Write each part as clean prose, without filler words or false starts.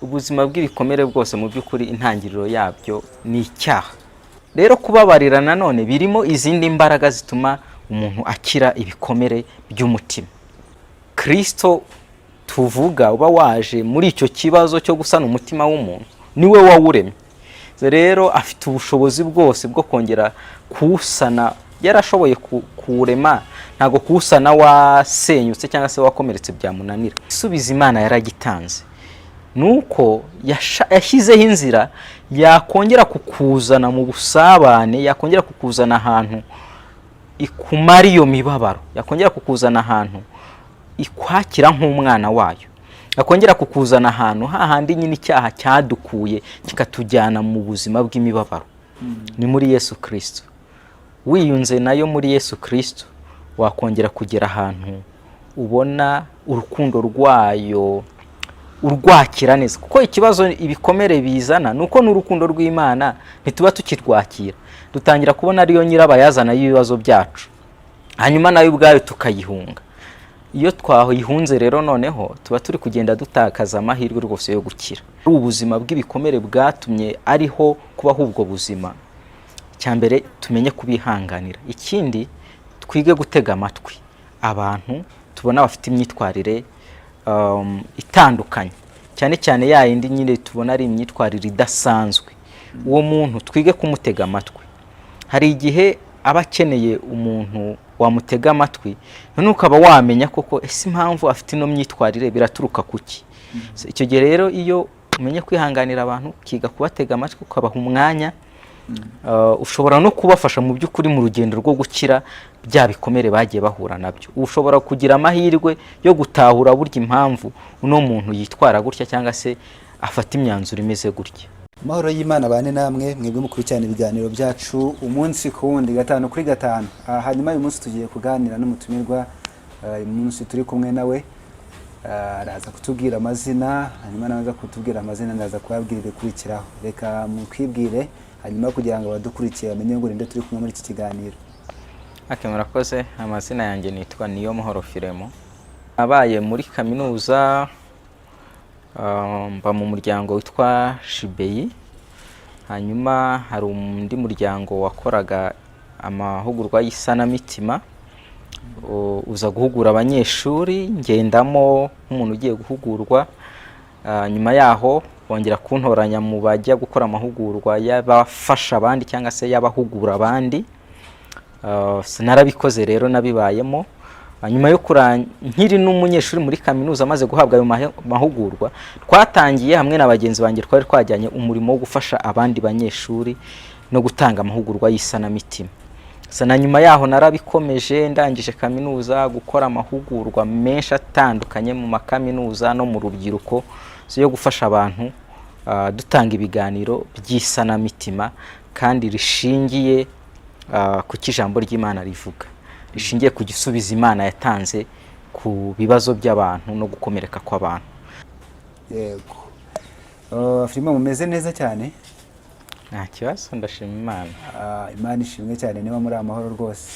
Ubuzima bw'ibikomere bwose, mu by'ukuri intangiriro yabyo ni icyaha. Rero kubabarira nanone birimo izindi mbaraga zituma umuntu akira ibikomere by'umutima. Kirisito tuvuga uba waje muri icyo kibazo cyo gusana umutima w'umuntu, niwe wawuremye. Rero afite ubushobozi bwose bwo kongera kuwusana. Yarashoboye kuwurema, ntabwo kuwusana wasenyutse cyangwa se wakomeretse byamunanira. Isubiza Imana yaragitanze, ni uko yashyizeho inzira yakongera kukuzana mu busabane, yakongera kukuzana ahantu ikumara iyo mibabaro, yakongera kukuzana ahantu ikwakira nk'umwana wayo, yakongera kukuzana ahantu hahandi nyine icyaha cyadukuye kikatujyana mu buzima bw'imibabaro. Ni muri Yesu Kirisito. Wiyunze nayo muri Yesu Kirisito, wakongera kugera ahantu ubona urukundo rwayo, urwakira neza. Kuko ikibazo ibikomere bizana ni uko n'urukundo rw'Imana ntituba tukirwakira, dutangira kubona ariyo nyirabayazana y'ibibazo byacu, hanyuma nayo ubwayo tukayihunga. Iyo twayihunze rero, noneho tuba turi kugenda dutakaza amahirwe rwose yo gukira. Ubuzima bw'ibikomere bwatumye ariho kubaho ubwo buzima, icya mbere tumenye kubihanganira. Ikindi, twige gutega amatwi abantu tubona bafite imyitwarire itandukanye, cyane cyane ya yindi nyine tubona ari imyitwarire idasanzwe. Uwo muntu twige kumutega amatwi. Hari igihe aba akeneye umuntu wamutega amatwi, noneho ukaba wamenya koko ese impamvu afite ino myitwarire biraturuka kuki. So, icyo gihe rero iyo umenye kwihanganira abantu, ukiga kubatega amatwi, ukabaha umwanya, ushobora no kubafasha mu by'ukuri mu rugendo rwo gukira bya bikomere bagiye bahura nabyo. Ushobora kugira amahirwe yo gutahura burya impamvu uno muntu yitwara gutya cyangwa se afata imyanzuro imeze gutya. Amahoro y'Imana bane namwe, mwebwe mukurikirana ibiganiro byacu umunsi ku wundi, gatanu kuri gatanu. Hanyuma uyu munsi tugiye kuganira n'umutumirwa. Uyu munsi turi kumwe nawe, araza kutubwira amazina, hanyuma naza kutubwira amazina ndaza kubabwira ibikurikiraho. Reka mukwibwire, hanyuma kugira ngo abadukurikiye bamenye ngo ninde turi kumwe muri iki kiganiro. Ake, murakoze. Amazina yanjye nitwa Niyomuhoro Firemo. Abaye muri kaminuza, mba mu muryango witwa Shibeyi. Hanyuma hari undi muryango wakoraga amahugurwa y'isanamitima, uza guhugura abanyeshuri, ngendamo nk'umuntu ugiye guhugurwa. Nyuma yaho bongera kuntoranya mu bajya gukora amahugurwa y'abafasha abandi cyangwa se y'abahugura abandi. Narabikoze rero, nabibayemo. Nyuma yo nkiri n'umunyeshuri muri kaminuza, amaze guhabwa ayo mahugurwa, twatangiye hamwe na bagenzi banjye twari twajyanye umurimo wo gufasha abandi banyeshuri no gutanga amahugurwa y'isanamitima. Sa na nyuma yaho narabikomeje, ndangije kaminuza, gukora amahugurwa menshi atandukanye mu makaminuza no mu rubyiruko, so yo gufasha abantu, dutanga ibiganiro by'isanamitima kandi rishingiye ku cyo ijambo ry'Imana rivuga, rishingiye ku gisubizo Imana yatanze ku bibazo by'abantu no gukomereka kw'abantu. Yego. Firimo, mumeze neza cyane? Nta kibazo, ndashima Imana. Imana ishimwe cyane niba muri amahoro rwose.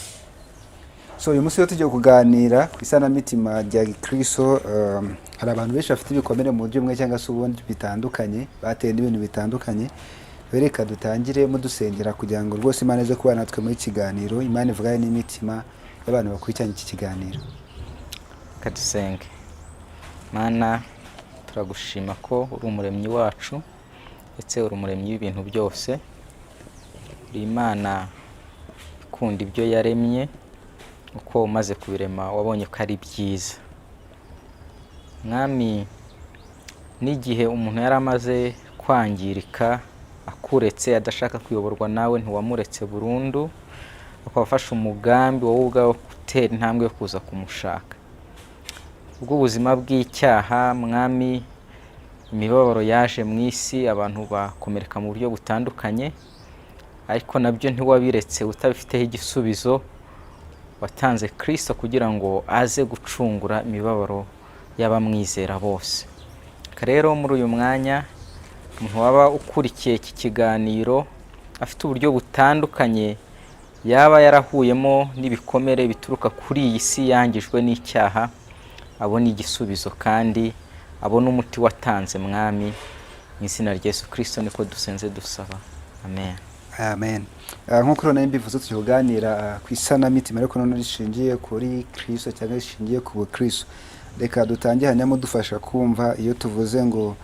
So uyu munsi rero tugiye kuganira ku isanamitima rya gikristo. Hari abantu benshi bafite ibikomere mu buryo bumwe cyangwa se ubundi bitandukanye, batewe n'ibintu bitandukanye. Rero reka dutangire mudusengera kugira ngo rwose Imana ize kubana natwe muri iki kiganiro, Imana ivugane n'imitima y'abantu bakurikiranye iki kiganiro. Reka dusenge. Mana, turagushima ko uri umuremyi wacu, ndetse uri umuremyi w'ibintu byose. Uri Imana ikunda ibyo yaremye, uko umaze kubirema wabonye ko ari byiza. Mwami, n'igihe umuntu yari amaze kwangirika, akuretse, adashaka kuyoborwa nawe, ntiwamuretse burundu, ukaba wafashe umugambi wowe ubwawe wo gutera intambwe yo kuza kumushaka. Ubw'ubuzima bw'icyaha, Mwami, imibabaro yaje mu isi, abantu bakomereka mu buryo butandukanye, ariko nabyo ntiwabiretse utabifiteho igisubizo. Watanze Kirisito kugira ngo aze gucungura imibabaro y'abamwizera bose. Reka rero muri uyu mwanya, umuntu waba ukurikiye iki kiganiro afite uburyo butandukanye yaba yarahuyemo n'ibikomere bituruka kuri iyi si yangijwe n'icyaha, abona igisubizo kandi abone umuti watanze, Mwami. Mu izina rya Yesu Kirisito niko dusenze dusaba, amen. Amen. Nk'uko rero nari mbivuze, turi kuganira ku isanamitima, ariko noneho rishingiye kuri Kristo cyangwa rishingiye ku bukristo. Reka dutangire, hanyuma mudufasha kumva, iyo tuvuze ngo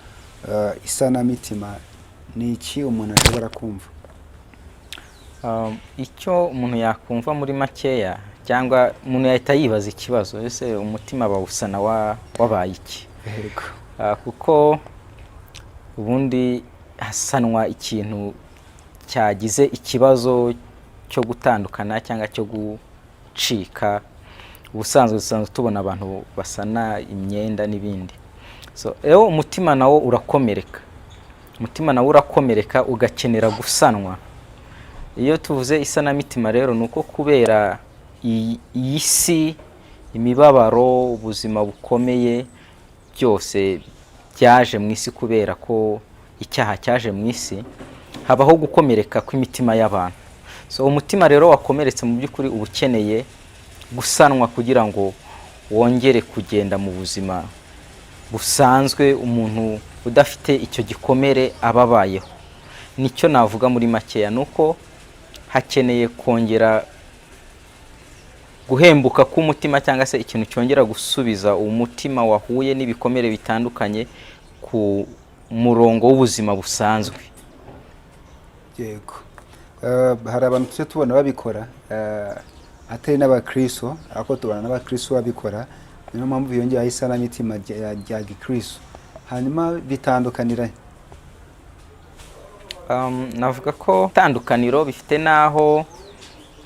isanamitima, ni iki umuntu ashobora kumva? Icyo umuntu yakumva muri makeya, cyangwa umuntu yahita yibaza ikibazo: ese umutima bawusana wabaye iki? Yego. Kuko ubundi hasanwa ikintu cyagize ikibazo cyo gutandukana cyangwa cyo gucika. Ubusanzwe dusanzwe tubona abantu basana imyenda n'ibindi. So rero umutima nawo urakomereka, umutima nawo urakomereka ugakenera gusanwa. Iyo tuvuze isanamitima rero, ni uko kubera iyi si, imibabaro, ubuzima bukomeye, byose byaje mu isi kubera ko icyaha cyaje mu isi, habaho gukomereka kw'imitima y'abantu. So umutima rero wakomeretse, mu by'ukuri uba ukeneye gusanwa kugira ngo wongere kugenda mu buzima busanzwe umuntu udafite icyo gikomere aba abayeho. Nicyo navuga muri makeya, ni uko hakeneye kongera guhembuka k'umutima, cyangwa se ikintu cyongera gusubiza umutima wahuye n'ibikomere bitandukanye ku murongo w'ubuzima busanzwe. Yego. Hari abantu tujya tubona babikora, atari n'abakristo, ariko tubona n'abakristo babikora. Niyo mpamvu yongeyeho isanamitima rya gikristo. Hanyuma bitandukanira? Navuga ko itandukaniro bifite n'aho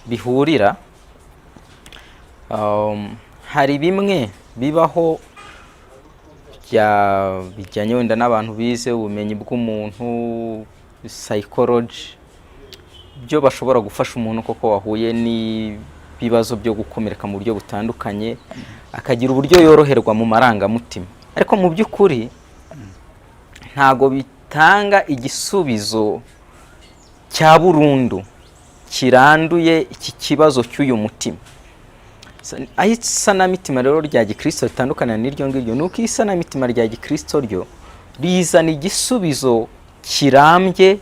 bihurira. Hari bimwe bibaho bijyanye wenda n'abantu bize ubumenyi bw'umuntu, psychology, byo bashobora gufasha umuntu koko wahuye n'ibibazo byo gukomereka mu buryo butandukanye, akagira uburyo yoroherwa mu marangamutima. Ariko mu by'ukuri ntago bitanga igisubizo cya burundu kiranduye iki kibazo cy'uyu mutima. Aho isanamitima rero rya gikristo ritandukana n'iryo ngiryo ni uko isanamitima rya gikristo ryo rizana igisubizo kirambye,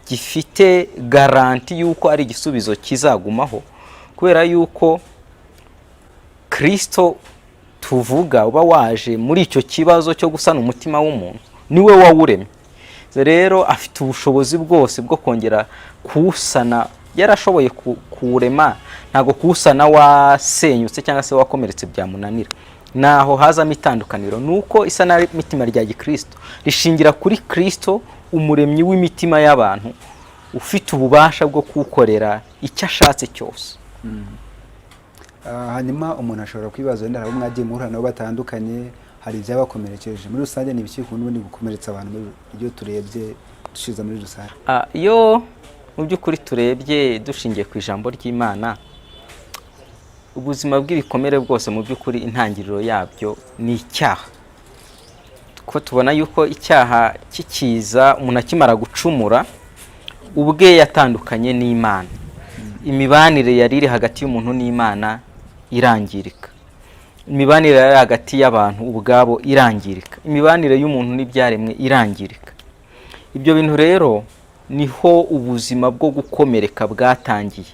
gifite garantie y'uko ari igisubizo kizagumaho, kubera y'uko Kristo tuvuga uba waje muri icyo kibazo cyo gusana umutima w'umuntu, niwe wawuremye. Rero afite ubushobozi bwose bwo kongera kuwusana. Yarashoboye kuwurema, ntabwo kuwusana wasenyutse cyangwa se wakomeretse byamunanira. Naho hazamo itandukaniro, ni uko isanamitima rya gikristo rishingira kuri Kristo, umuremyi w'imitima y'abantu, ufite ububasha bwo kuwukorera icyo ashatse cyose. Hanyuma umuntu ashobora kwibaza, wenda hari abo mwagiye muhura nabo batandukanye, hari ibyabakomerekeje. Muri rusange ni ibiki bikunda ubundi gukomeretsa abantu, iyo turebye dushize muri rusange? Iyo mu by'ukuri turebye dushingiye ku ijambo ry'Imana, ubuzima bw'ibikomere bwose, mu by'ukuri intangiriro yabyo ni icyaha, ko tubona yuko icyaha kikiza, umuntu akimara gucumura, ubwe yatandukanye n'Imana. Imibanire yari iri hagati y'umuntu n'Imana irangirika, imibanire yari hagati y'abantu ubwabo irangirika, imibanire y'umuntu n'ibyaremwe irangirika. Ibyo bintu rero niho ubuzima bwo gukomereka bwatangiye,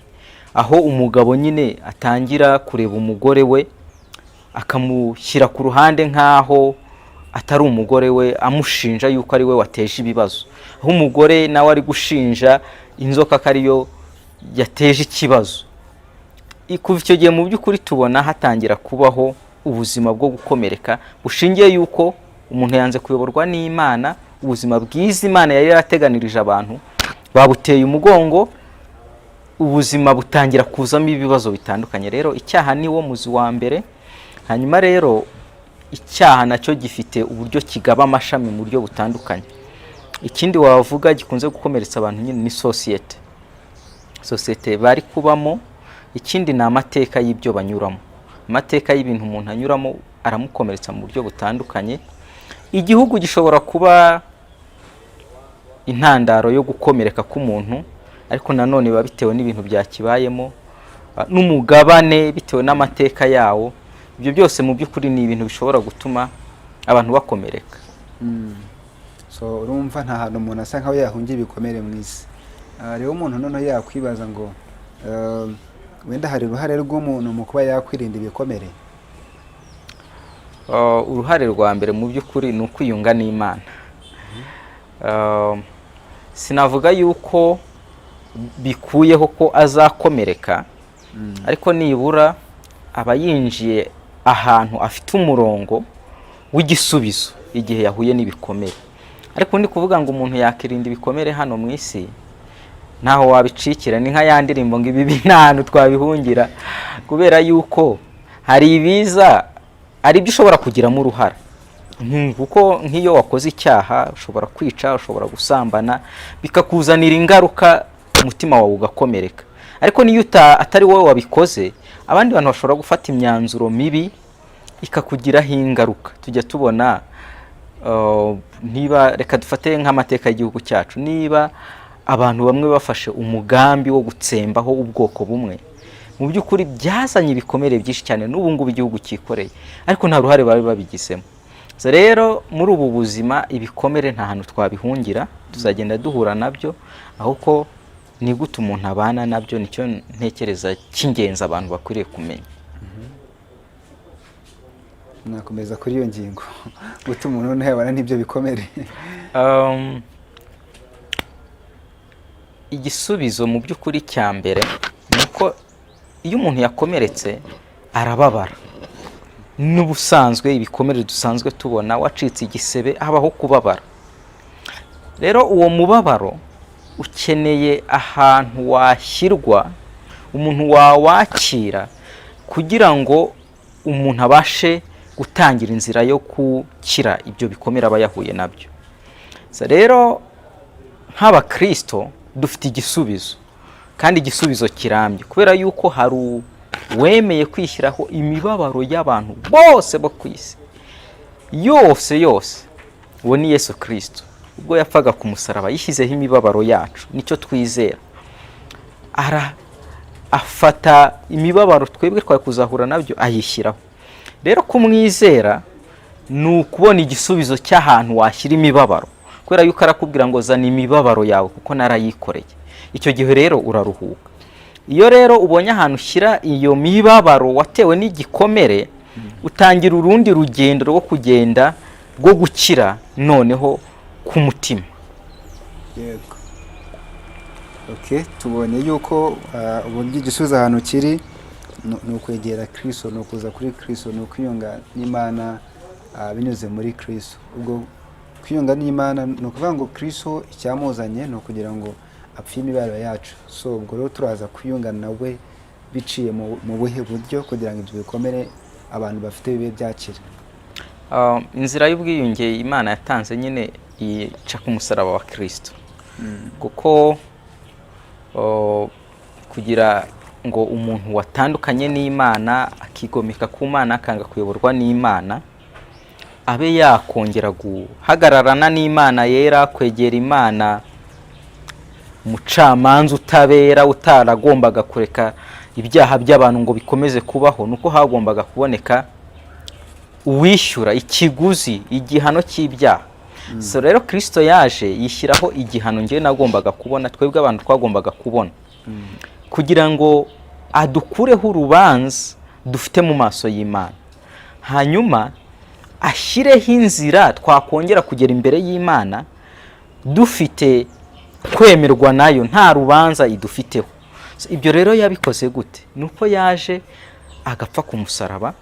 aho umugabo nyine atangira kureba umugore we akamushyira ku ruhande nk'aho atari umugore we, amushinja yuko ari we wateje ibibazo, aho umugore nawe ari gushinja inzoka ko ariyo yateje ikibazo. Kuva icyo gihe, mu by'ukuri tubona hatangira kubaho ubuzima bwo gukomereka bushingiye yuko umuntu yanze kuyoborwa n'Imana. Ubuzima bwiza Imana yari yarateganirije abantu babuteye umugongo, ubuzima butangira kuzamo ibibazo bitandukanye. Rero icyaha ni wo muzi wa mbere. Hanyuma rero icyaha nacyo gifite uburyo kigaba amashami mu buryo butandukanye. Ikindi wavuga gikunze gukomeretsa abantu nyine ni sosiyete bari kubamo. Ikindi ni amateka y'ibyo banyuramo. Amateka y'ibintu umuntu anyuramo aramukomeretsa mu buryo butandukanye. Igihugu gishobora kuba intandaro yo gukomereka k'umuntu, ariko nanone biba bitewe n'ibintu byakibayemo, n'umugabane bitewe n'amateka yawo. Ibyo byose mu by'ukuri ni ibintu bishobora gutuma abantu bakomereka. So urumva nta hantu umuntu asa nkaho yahungira ibikomere mu isi. Rero umuntu noneho yakwibaza ngo wenda hari uruhare rw'umuntu mu kuba yakwirinda ibikomere? Uruhare rwa mbere mu by'ukuri ni ukwiyunga n'Imana. Sinavuga yuko bikuyeho ko azakomereka, ariko nibura aba yinjiye ahantu afite umurongo w'igisubizo igihe yahuye n'ibikomere. Ariko ndi kuvuga ngo umuntu yakirinda ibikomere hano mu isi, ntaho wabicikira. Ni nka ya ndirimbo ngo ibibi nta hantu twabihungira, kubera yuko hari ibiza ari byo ushobora kugiramo uruhare. Kuko nk'iyo wakoze icyaha, ushobora kwica, ushobora gusambana, bikakuzanira ingaruka, umutima wawe ugakomereka. Ariko niyo atari wowe wabikoze, abandi bantu bashobora gufata imyanzuro mibi ikakugiraho ingaruka. Tujya tubona, niba reka dufate nk'amateka y'igihugu cyacu, niba abantu bamwe bafashe umugambi wo gutsembaho ubwoko bumwe, mu by'ukuri byazanye ibikomere byinshi cyane n'ubu ngubu igihugu cyikoreye, ariko nta ruhare bari babigizemo. So rero muri ubu buzima ibikomere nta hantu twabihungira, tuzagenda duhura nabyo. Ahubwo ni gute umuntu abana nabyo, nicyo ntekereza cy'ingenzi abantu bakwiriye kumenya. Mwakomeza kuri iyo ngingo, gute umuntu noneho yabana n'ibyo bikomere? Igisubizo mu by'ukuri cya mbere ni uko iyo umuntu yakomeretse arababara. N'ubusanzwe ibikomere dusanzwe tubona, wacitse igisebe habaho kubabara. Rero uwo mubabaro ukeneye ahantu washyirwa, umuntu wawakira, kugira ngo umuntu abashe gutangira inzira yo gukira ibyo bikomere aba yahuye nabyo. So rero nk'abakristo dufite igisubizo, kandi igisubizo kirambye, kubera yuko hari uwemeye kwishyiraho imibabaro y'abantu bose bo ku isi yose yose. Uwo ni Yesu Kirisito. Ubwo yapfaga ku musaraba yishyizeho imibabaro yacu, nicyo twizera. Ara afata imibabaro twebwe twari kuzahura nabyo, ayishyiraho. Rero kumwizera ni ukubona igisubizo cy'ahantu washyira imibabaro, kubera yuko arakubwira ngo zana imibabaro yawe kuko narayikoreye. Icyo gihe rero uraruhuka. Iyo rero ubonye ahantu ushyira iyo mibabaro watewe n'igikomere, utangira urundi rugendo rwo kugenda rwo gukira noneho k'umutima. Yego, okay, tubonye yuko uburyo igisubizo ahantu kiri ni ukwegera Kristo, ni ukuza kuri Kristo, ni ukwiyunga n'Imana binyuze muri Kristo. Ubwo kwiyunga n'Imana ni ukuvuga ngo Kristo icyamuzanye ni ukugira ngo apfe imibabaro yacu. So ubwo rero turaza kwiyunga nawe biciye mu buhe buryo kugira ngo ibyo bikomere abantu bafite bibe byakira? Inzira y'ubwiyunge Imana yatanze nyine ica ku musaraba wa Kristo, kuko kugira ngo umuntu watandukanye n'Imana, akigomeka ku Mana, akanga kuyoborwa n'Imana, abe yakongera guhagararana n'Imana yera, kwegera Imana umucamanza utabera utaragombaga kureka ibyaha by'abantu ngo bikomeze kubaho, nuko hagombaga kuboneka uwishyura ikiguzi, igihano cy'ibyaha. So rero Kirisito yaje yishyiraho igihano ngewe nagombaga kubona, twebwe abantu twagombaga kubona, kugira ngo adukureho urubanza dufite mu maso y'Imana, hanyuma ashyireho inzira twakongera kugera imbere y'Imana dufite kwemerwa nayo, nta rubanza idufiteho. So, ibyo rero yabikoze gute? Ni uko yaje agapfa ku musaraba.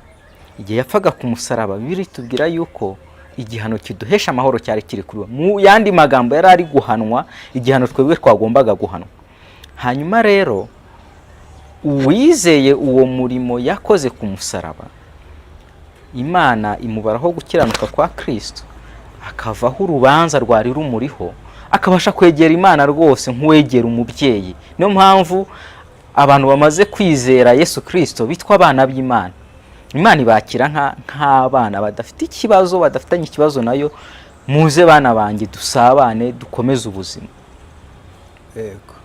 Igihe yapfaga ku musaraba, Bibiliya itubwira yuko igihano kiduhesha amahoro cyari kiri kuri we. Mu yandi magambo, yari ari guhanwa igihano twebwe twagombaga guhanwa. Hanyuma rero uwizeye uwo murimo yakoze ku musaraba, Imana imubaraho gukiranuka kwa Kirisito, akavaho urubanza rwari rumuriho, akabasha kwegera Imana rwose nk'uwegera umubyeyi. Niyo mpamvu abantu bamaze kwizera Yesu Kirisito bitwa abana b'Imana. Imana ibakira nk'abana badafite ikibazo, badafitanye ikibazo nayo. Muze bana banjye, dusabane, dukomeze ubuzima. Yego.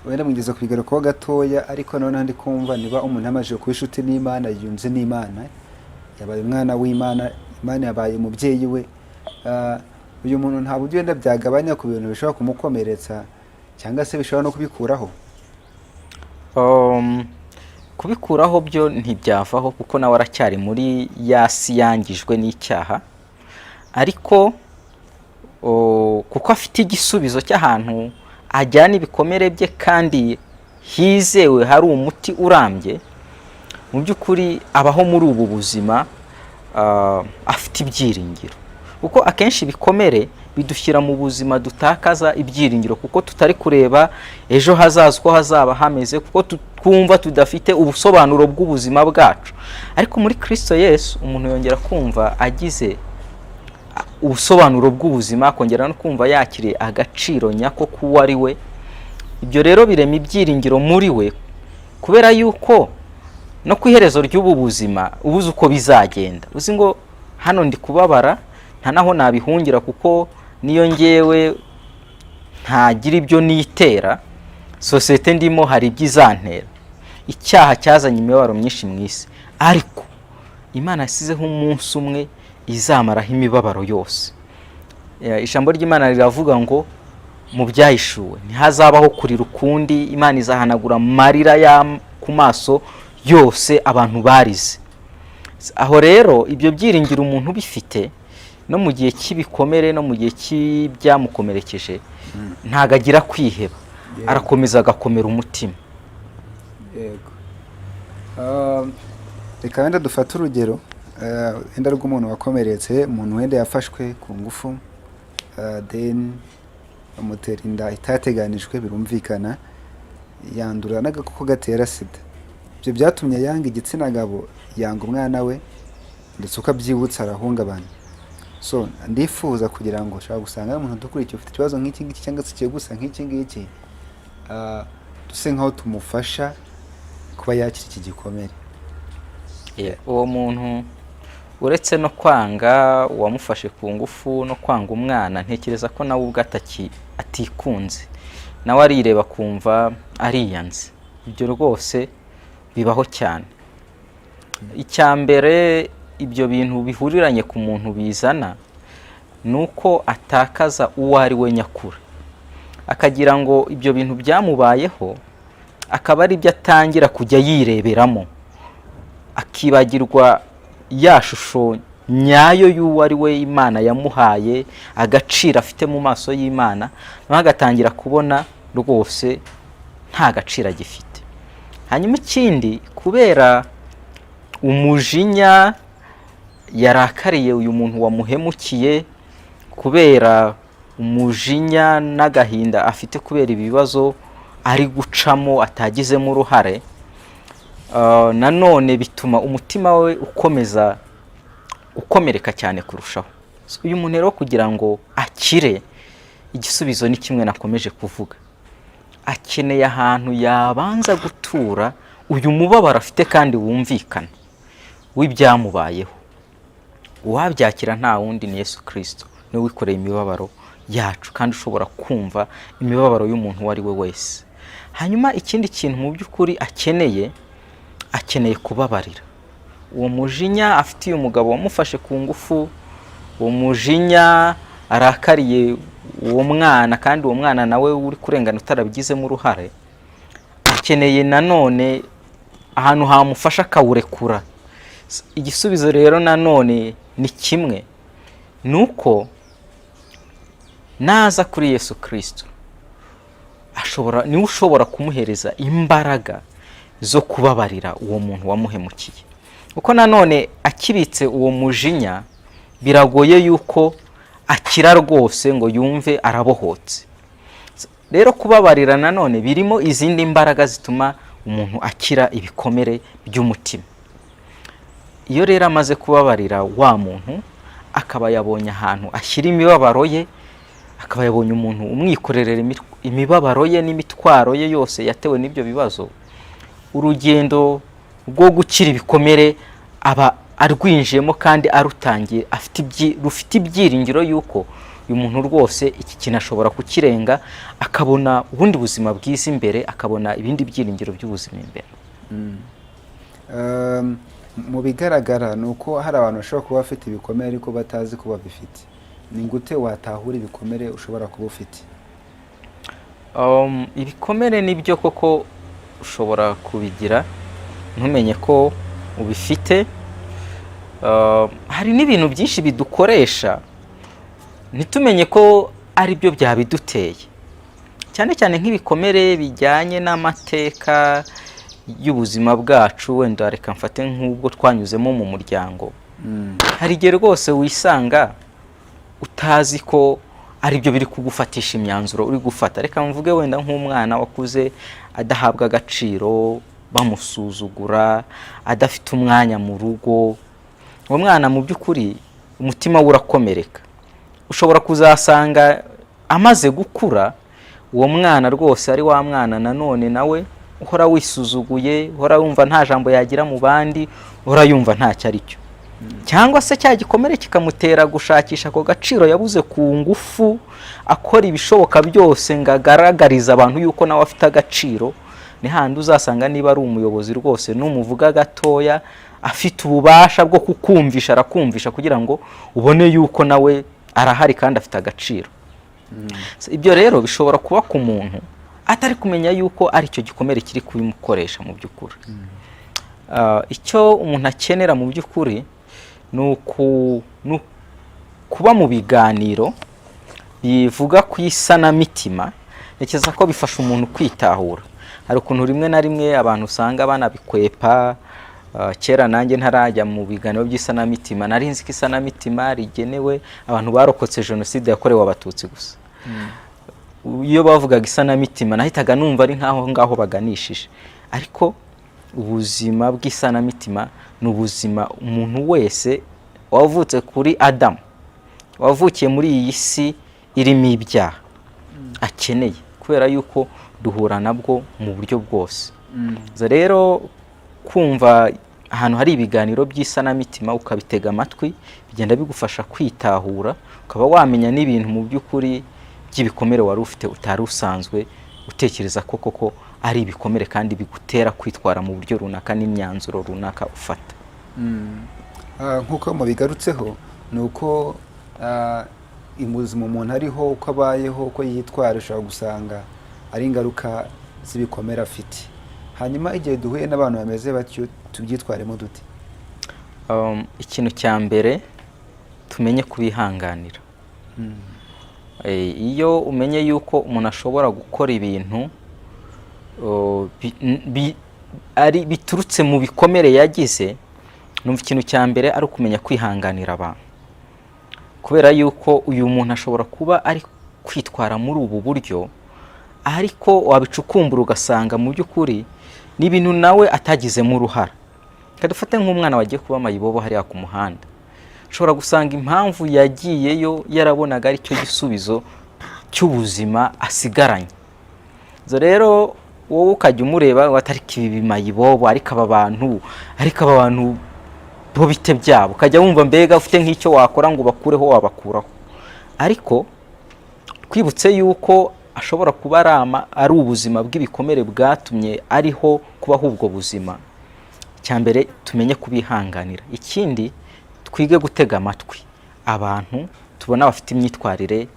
Wenda mugeze kubigarukaho gatoya, ariko noneho ndi kumva niba umuntu amaze kuba inshuti n'Imana, yunze n'Imana. Yabaye umwana w'Imana, Imana yabaye umubyeyi we. Uyu muntu nta buryo wenda byagabanya ku bintu bishobora kumukomeretsa cyangwa se bishobora no kubikuraho? Kubikuraho byo ntibyavaho, kuko nawe aracyari muri ya si yangijwe n'icyaha. Ariko kuko afite igisubizo cy'ahantu ajyana ibikomere bye kandi hizewe, hari umuti urambye, mu by'ukuri abaho muri ubu buzima afite ibyiringiro. Kuko akenshi ibikomere bidushyira mu buzima dutakaza ibyiringiro, kuko tutari kureba ejo hazaza uko hazaba hameze, kuko twumva tudafite ubusobanuro bw'ubuzima bwacu. Ariko muri Kirisito Yesu umuntu yongera kumva agize ubusobanuro bw'ubuzima, akongera no kumva yakiriye agaciro nyako k'uwo ari we. Ibyo rero birema ibyiringiro muri we, kubera yuko no ku iherezo ry'ubu buzima ubuze uko bizagenda, uzi ngo hano ndi kubabara, nta naho nabihungira, kuko niyo ngewe ntagira ibyo nitera, sosiyete ndimo hari ibyo izantera. Icyaha cyazanye imibabaro myinshi mu isi, ariko Imana yasizeho umunsi umwe izamaraho imibabaro yose. Ijambo ry'Imana riravuga ngo mu Byahishuwe ntihazabaho kurira ukundi, Imana izahanagura amarira ya ku maso yose abantu barize. Aho rero ibyo byiringiro umuntu ubifite, no mu gihe cy'ibikomere, no mu gihe cy'ibyamukomerekeje, ntabwo agira kwiheba, arakomeza agakomera umutima. Yego. Reka wenda dufate urugero wenda rw'umuntu wakomeretse, umuntu wenda yafashwe ku ngufu, then bamutera inda itateganijwe, birumvikana yandura n'agakoko gatera sida. Ibyo byatumye yanga igitsina gabo, yanga umwana we, ndetse uko abyibutsa arahungabana. So ndifuza kugira ngo ushobora gusanga hari umuntu udukurikiye ufite ikibazo nk'iki ngiki cyangwa se kigiye gusa nk'iki ngiki, duse nkaho tumufasha kuba yakira iki gikomere. Uwo muntu, uretse no kwanga uwamufashe ku ngufu no kwanga umwana, ntekereza ko nawe ubwe atikunze, nawe arireba akumva ariyanze. Ibyo rwose bibaho cyane. Icya mbere ibyo bintu bihuriranye ku muntu bizana ni uko atakaza uwo ari we nyakuri, akagira ngo ibyo bintu byamubayeho akaba ari byo atangira kujya yireberamo, akibagirwa ya shusho nyayo y'uwo ari we Imana yamuhaye, agaciro afite mu maso y'Imana, nawe agatangira kubona rwose nta gaciro agifite. Hanyuma ikindi, kubera umujinya yarakariye uyu muntu wamuhemukiye, kubera umujinya n'agahinda afite kubera ibibazo ari gucamo atagizemo uruhare, nanone bituma umutima we ukomeza ukomereka cyane kurushaho. So, uyu muntu rero kugira ngo akire, igisubizo ni kimwe nakomeje kuvuga: akeneye ahantu yabanza gutura uyu mubabaro afite kandi wumvikana w'ibyamubayeho. Uwabyakira nta wundi ni Yesu Kirisito, niwe wikoreye imibabaro yacu kandi ushobora kumva imibabaro y'umuntu uwo ari we wese. Hanyuma ikindi kintu mu by'ukuri akeneye, akeneye kubabarira. Uwo mujinya afitiye umugabo wamufashe ku ngufu, uwo mujinya arakariye uwo mwana, kandi uwo mwana nawe uri kurengana utarabigizemo uruhare, akeneye nanone ahantu hamufasha akawurekura. Igisubizo rero nanone ni kimwe, ni uko naza kuri Yesu Kirisito, ashobora, niwe ushobora kumuhereza imbaraga zo kubabarira uwo muntu wamuhemukiye. Kuko nanone akibitse uwo mujinya, biragoye yuko akira rwose ngo yumve arabohotse. Rero kubabarira nanone birimo izindi mbaraga zituma umuntu akira ibikomere by'umutima. Iyo rero amaze kubabarira wa muntu, akaba yabonye ahantu ashyira imibabaro ye, akaba yabonye umuntu umwikorerera imibabaro ye n'imitwaro ye yose yatewe n'ibyo bibazo, urugendo rwo gukira ibikomere aba arwinjiyemo kandi arutangiye afite rufite ibyiringiro yuko uyu muntu rwose iki kintu ashobora kukirenga, akabona ubundi buzima bwiza imbere, akabona ibindi byiringiro by'ubuzima imbere. Mu bigaragara ni uko hari abantu bashobora kuba bafite ibikomere ariko batazi ko babifite. Ni gute watahura ibikomere ushobora kuba ufite? Ibikomere ni byo koko ushobora kubigira ntumenye ko ubifite. Hari n'ibintu byinshi bidukoresha ntitumenye ko ari byo byabiduteye, cyane cyane nk'ibikomere bijyanye n'amateka y'ubuzima bwacu. Wenda reka mfate nk'ubwo twanyuzemo mu muryango. Hari igihe rwose wisanga utazi ko ari byo biri kugufatisha imyanzuro uri gufata. Reka mvuge wenda nk'umwana wakuze adahabwa agaciro, bamusuzugura, adafite umwanya mu rugo. Uwo mwana mu by'ukuri umutima we urakomereka. Ushobora kuzasanga amaze gukura, uwo mwana rwose ari wa mwana nanone nawe uhora wisuzuguye, uhora wumva nta jambo yagira mu bandi, uhora yumva ntacyo ari cyo. Cyangwa se cya gikomere kikamutera gushakisha ako gaciro yabuze ku ngufu, akora ibishoboka byose ngo agaragarize abantu yuko nawe afite agaciro. Ni handi uzasanga niba ari umuyobozi rwose, numuvuga gatoya, afite ububasha bwo kukumvisha, arakumvisha kugira ngo ubone yuko nawe arahari kandi afite agaciro. So, ibyo rero bishobora kuba ku muntu atari kumenya yuko ari icyo gikomere kiri kubimukoresha mu by'ukuri. Icyo umuntu akenera mu by'ukuri ni kuba mu biganiro bivuga ku isanamitima. Ntekereza ko bifasha umuntu kwitahura. Hari ukuntu rimwe na rimwe abantu usanga banabikwepa. Kera nanjye ntarajya mu biganiro by'isanamitima, nari nzi ko isanamitima rigenewe abantu barokotse Jenoside yakorewe Abatutsi gusa. Iyo bavugaga isanamitima, nahitaga numva ari nk'aho ngaho baganishije. Ariko ubuzima bw'isanamitima ni ubuzima umuntu wese wavutse kuri Adamu, wavukiye muri iyi si irimo ibyaha, akeneye, kubera yuko duhura nabwo mu buryo bwose. Zo rero kumva ahantu hari ibiganiro by'isanamitima, ukabitega amatwi, bigenda bigufasha kwitahura, ukaba wamenya n'ibintu mu by'ukuri by'ibikomere wari ufite utari usanzwe utekereza ko koko ari ibikomere, kandi bigutera kwitwara mu buryo runaka n'imyanzuro runaka ufata. Nk'uko mubigarutseho, ni uko ubuzima umuntu ariho, uko abayeho, uko yitwara, ushobora gusanga ari ingaruka z'ibikomere afite. Hanyuma igihe duhuye n'abantu bameze batyo, tubyitwaremo dute? Ikintu cya mbere, tumenye kubihanganira. Iyo umenye yuko umuntu ashobora gukora ibintu ari biturutse mu bikomere yagize, numva ikintu cya mbere ari ukumenya kwihanganira abantu, kubera yuko uyu muntu ashobora kuba ari kwitwara muri ubu buryo, ariko wabicukumbura ugasanga mu by'ukuri ni ibintu nawe atagizemo uruhara. Reka dufate nk'umwana wagiye kuba mayibobo hariya ku muhanda. Ushobora gusanga impamvu yagiyeyo yarabonaga ari cyo gisubizo cy'ubuzima asigaranye. Zo rero wowe ukajya umureba, ariko ibi bimayibobo, ariko aba bantu bo bite byabo? Ukajya wumva mbega ufite nk'icyo wakora ngo ubakureho, wabakuraho. Ariko twibutse yuko ashobora kuba ari ubuzima bw'ibikomere bwatumye ariho kubaho ubwo buzima. Icya mbere, tumenye kubihanganira. Ikindi, twige gutega amatwi abantu tubona bafite imyitwarire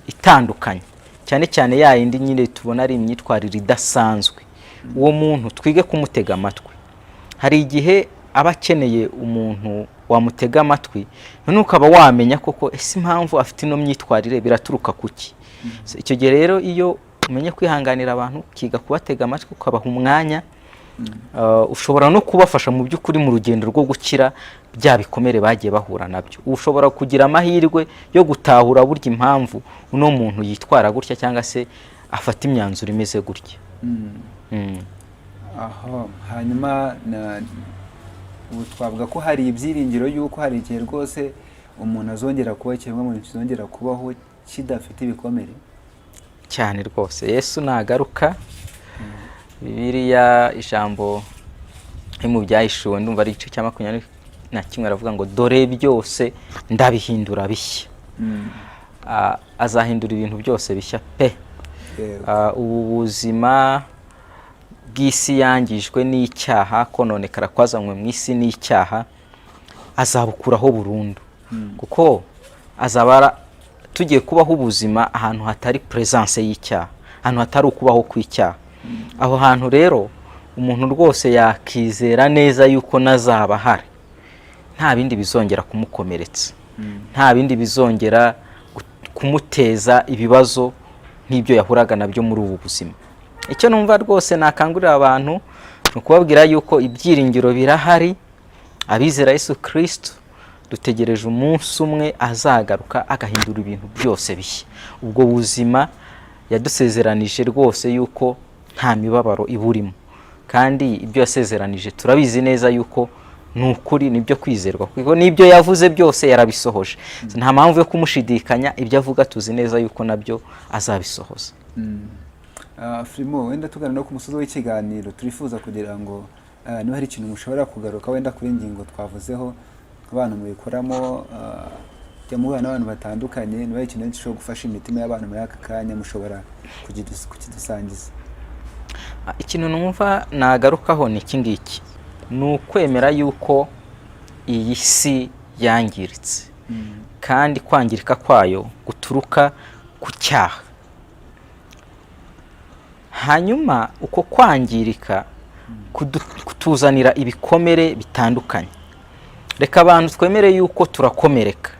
itandukanye, cyane cyane ya yindi nyine tubona ari imyitwarire idasanzwe. Uwo muntu twige kumutega amatwi. Hari igihe aba akeneye umuntu wamutega amatwi, noneho ukaba wamenya koko ese impamvu afite ino myitwarire biraturuka kuki. So, icyo gihe rero iyo umenye kwihanganira abantu, ukiga kubatega amatwi, ukabaha umwanya, ushobora no kubafasha mu by'ukuri mu rugendo rwo gukira bya bikomere bagiye bahura nabyo. Ushobora kugira amahirwe yo gutahura burya impamvu uno muntu yitwara gutya cyangwa se afata imyanzuro imeze gutya. Aho hanyuma ubu twavuga ko hari ibyiringiro y'uko hari igihe rwose umuntu azongera kuba ikiremwamuntu kizongera kubaho kidafite ibikomere? Cyane rwose. Yesu nagaruka, Bibiliya, ijambo riri mu Byahishuwe, ndumva ari igice cya 21, aravuga ngo: "Dore byose ndabihindura bishya." Azahindura ibintu byose bishya pe. Ubu buzima bw'isi yangijwe n'icyaha, kononekara kwazanywe mu isi n'icyaha, azabukuraho burundu, kuko azaba tugiye kubaho ubuzima ahantu hatari presence y'icyaha, ahantu hatari ukubaho kw'icyaha. Aho hantu rero umuntu rwose yakizera neza yuko nazaba ahari nta bindi bizongera kumukomeretsa, nta bindi bizongera kumuteza ibibazo nk'ibyo yahuraga nabyo muri ubu buzima. Icyo numva rwose nakangurira abantu ni ukubabwira yuko ibyiringiro birahari. Abizera Yesu Kirisito dutegereje umunsi umwe azagaruka agahindura ibintu byose bishya. Ubwo buzima yadusezeranije rwose yuko nta mibabaro iburimo, kandi ibyo yasezeranije turabizi neza yuko ni ukuri, nibyo kwizerwa, kuko n'ibyo yavuze byose yarabisohoje. Nta mpamvu yo kumushidikanya. Ibyo avuga tuzi neza yuko nabyo azabisohoza. Filimo, wenda tugana no ku musozi w'ikiganiro, turifuza kugira ngo niba hari ikintu mushobora kugaruka wenda kuri ingingo twavuzeho, nk'abantu mubikoramo, jya muhura n'abantu batandukanye, niba hari ikintu gishobora gufasha imitima y'abantu muri aka kanya, mushobora kukidusangiza. Ikintu numva nagarukaho ni iki ngiki: ni ukwemera yuko iyi si yangiritse, kandi kwangirika kwayo guturuka ku cyaha. Hanyuma uko kwangirika kutuzanira ibikomere bitandukanye. Reka abantu twemere yuko turakomereka.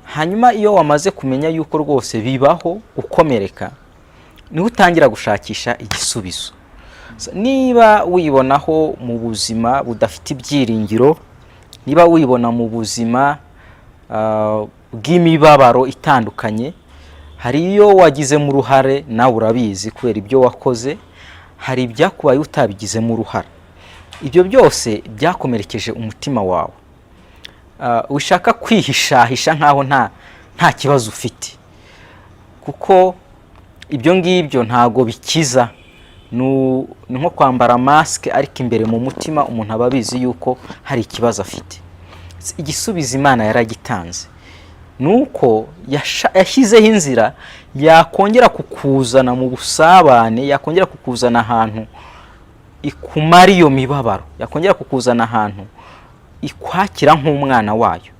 Hanyuma iyo wamaze kumenya yuko rwose bibaho gukomereka, niho utangira gushakisha igisubizo. Niba wibonaho mu buzima budafite ibyiringiro, niba wibona mu buzima bw'imibabaro itandukanye, hari iyo wagizemo uruhare, nawe urabizi kubera ibyo wakoze, hari ibyakubaye utabigizemo uruhare, ibyo byose byakomerekeje umutima wawe. Ushaka kwihishahisha nkaho nta kibazo ufite, kuko ibyo ngibyo ntago bikiza. Ni nko kwambara masike, ariko imbere mu mutima umuntu aba abizi yuko hari ikibazo afite. Igisubizo Imana yaragitanze, ni uko yashyizeho inzira yakongera kukuzana mu busabane, yakongera kukuzana ahantu ikumara iyo mibabaro, yakongera kukuzana ahantu ikwakira nk'umwana wayo,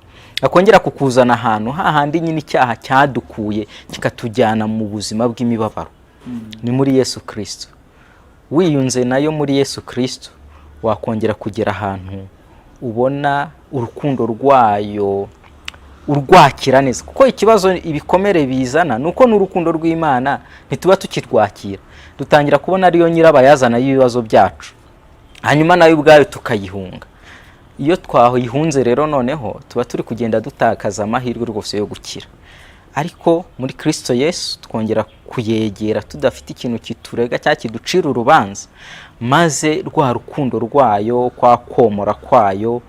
yakongera kukuzana ahantu hahandi nyine icyaha cyadukuye kikatujyana mu buzima bw'imibabaro. Ni muri Yesu Kirisito. Wiyunze nayo muri Yesu Kirisito, wakongera kugera ahantu ubona urukundo rwayo, urwakira neza. Kuko ikibazo ibikomere bizana ni uko n'urukundo rw'Imana ntituba tukirwakira, dutangira kubona ariyo nyirabayazana y'ibibazo byacu, hanyuma nayo ubwayo tukayihunga. Iyo twayihunze rero, noneho tuba turi kugenda dutakaza amahirwe rwose yo gukira. Ariko muri Kirisito Yesu twongera kuyegera tudafite ikintu kiturega cyangwa kiducira urubanza, maze rwa rukundo rwayo, kwa komora kwayo,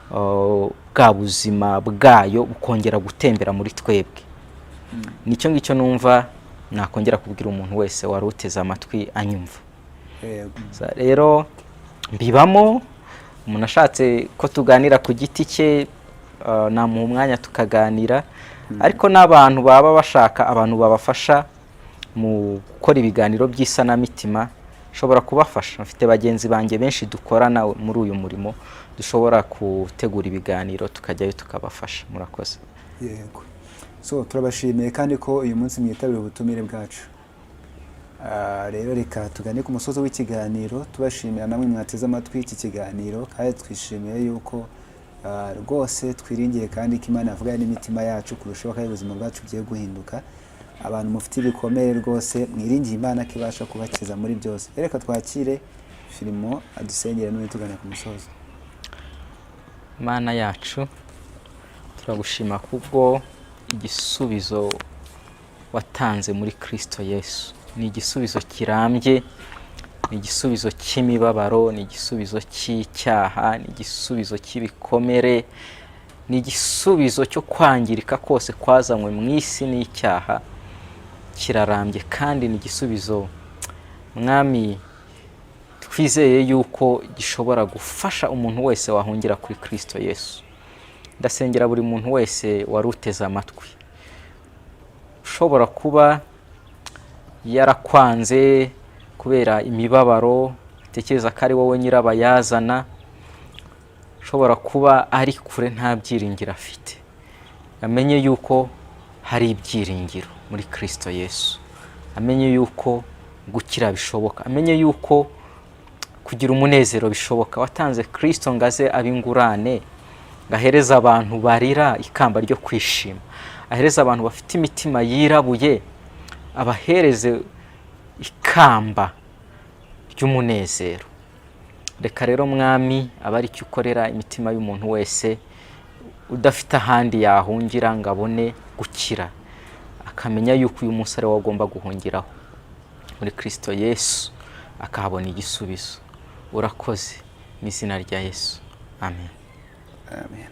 bwa buzima bwayo bukongera gutembera muri twebwe. Nicyo ngicyo numva nakongera kubwira umuntu wese wari uteze amatwi anyumva. Rero mbibamo, umuntu ashatse ko tuganira ku giti cye, namuha umwanya tukaganira. Ariko n'abantu baba bashaka abantu babafasha mu gukora ibiganiro by'isanamitima, nshobora kubafasha. Mfite bagenzi banjye benshi dukorana muri uyu murimo, dushobora gutegura ibiganiro tukajyayo tukabafasha. Murakoze. Yego, so turabashimiye kandi ko uyu munsi mwitabira ubutumire bwacu. Rero reka tugane ku musozi w'ikiganiro, tubashimira namwe mwateze amatwi iki kiganiro, kandi twishimiye yuko rwose twiringiye kandi ko Imana yavuganye n'imitima yacu kurushaho, kandi ubuzima bwacu bugiye guhinduka. Abantu mufite ibikomere rwose, mwiringiye Imana ko ibasha kubakiza muri byose. Reka twakire Filimo adusengere n'ubundi tugana ku musozo. Mana yacu, turagushima kubwo igisubizo watanze muri Kirisito Yesu. Ni igisubizo kirambye, ni igisubizo cy'imibabaro, ni igisubizo cy'icyaha, ni igisubizo cy'ibikomere, ni igisubizo cyo kwangirika kose kwazanywe mu isi n'icyaha. Kirarambye kandi ni igisubizo, Mwami, twizeye yuko gishobora gufasha umuntu wese wahungira kuri Kirisito Yesu. Ndasengera buri muntu wese wari uteze amatwi, ushobora kuba yarakwanze kubera imibabaro. Atekereza ko ari wowe nyirabayazana, ushobora kuba ari kure nta byiringiro afite, amenye yuko hari ibyiringiro muri Kirisito Yesu, amenye yuko gukira bishoboka, amenye yuko kugira umunezero bishoboka. Watanze Kirisito ngo aze abe ingurane, ngo ahereze abantu barira ikamba ryo kwishima, ahereze abantu bafite imitima yirabuye, abahereze ikamba ry'umunezero. Reka rero Mwami abe ari cyo ukorera imitima y'umuntu wese udafite ahandi yahungira ngo abone gukira, akamenya yuko uyu munsi ari we agomba guhungiraho muri Kirisito Yesu, akahabona igisubizo. Urakoze mu izina rya Yesu, amen. Amen.